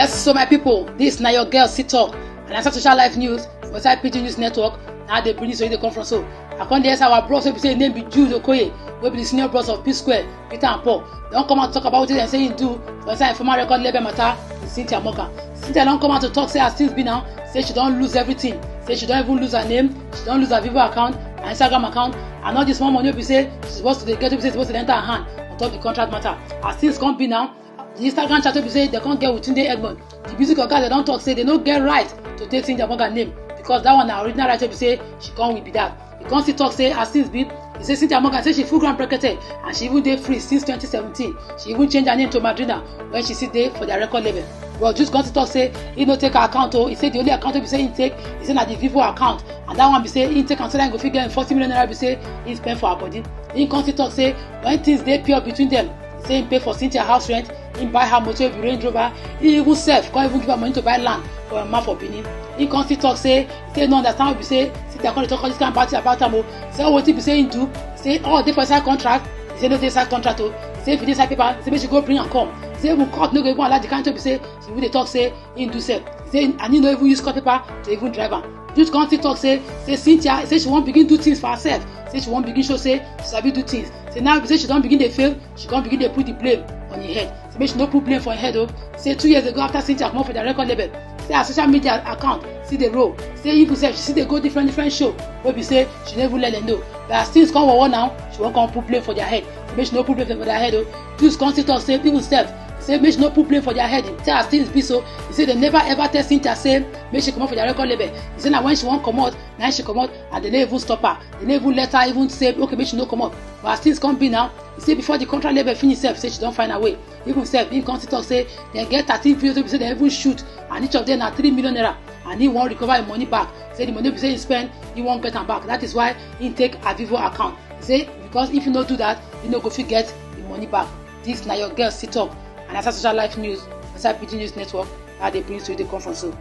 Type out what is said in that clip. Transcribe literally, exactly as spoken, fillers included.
Yes, so my people, this na your girl Sit Talk, and as social life news for inside P G News Network, now they bring this to you the conference. So I come there, our bros wey be say name be Jude Okoye, wey be the senior bros of P Square, Peter and Paul. They don't come out to talk about what they say he do for inside former record label matter with Cynthia Morgan. Cynthia don't come out to talk say as things be now, say she don't lose everything, say she don't even lose her name, she don't lose her Vivo account, her Instagram account, and all this small money wey be say she's supposed to dey get, wey be say supposed to enter her hand on top the contract matter. As things come be now, the Instagram chat wey be say they can't get with Tunde Edmond. The music oga they don't talk say they no get right to take Cynthia Morgan name, because that one na original right wey be say she come with be that. He come still talk say as things be, he say Cynthia Morgan say she full ground brekete, and she even dey free since twenty seventeen. She even change her name to Madrina when she sit there for their record label. But Jude come still talk say he no take her account o. He say the only account wey be say he take, he say na the Vivo account, and that one be say he take am so that he go fit get forty million naira be say he spend for her body. He come still talk say when things dey pure between them, he say he pay for Cynthia house rent, he buy her motor wey be Range Rover, he even sef come even give her money to buy land for her mama for Benin. He come still talk say, he say no understand what be say Cynthia come dey talk all this kind bad thing about am o. Say wetin be say he do, say all dey for inside contract, he say no dey inside contract o. Say if e dey inside paper, say make she go bring am come. Say even court no go even allow the kind thing be say she even dey talk say he do sef. Say and he no even use court paper to even drive am. Jude come still talk say, say Cynthia, say she wan begin do things for herself. Say she wan begin show say she sabi do things. Say now be say she don begin dey fail, she come begin dey put the blame on her head. Say make she no put blame for her head o. Say two years ago after Cynthia comot for their record label, say her social media account still dey roll. Say even sef she still dey go different different show wey be say she no even let them know. But as things come worwor now, she wan come put blame for their head. Say make she no put blame for their head o. Jude come still talk say people sef say make she no put blame for their head. Say as things be so, he say they never ever tell Cynthia say make she comot for their record label. He say na when she wan comot, na she comot, and they no even stop her. They no even let her even say okay make she no comot. But as things come be now, he say before the contract label finish sef, say she don find her way. Even sef, he come still talk say they get thirteen videos wey be say they even shoot, and each of them na three million naira, and he wan recover him money back. Say the money be say he spend, he wan get am back. That is why he take Avivo account. He say because if he no do that, he no go fit get the money back. This na your girl Sit Talk, and as social life news inside P G News Network, how they bring to you the conference so.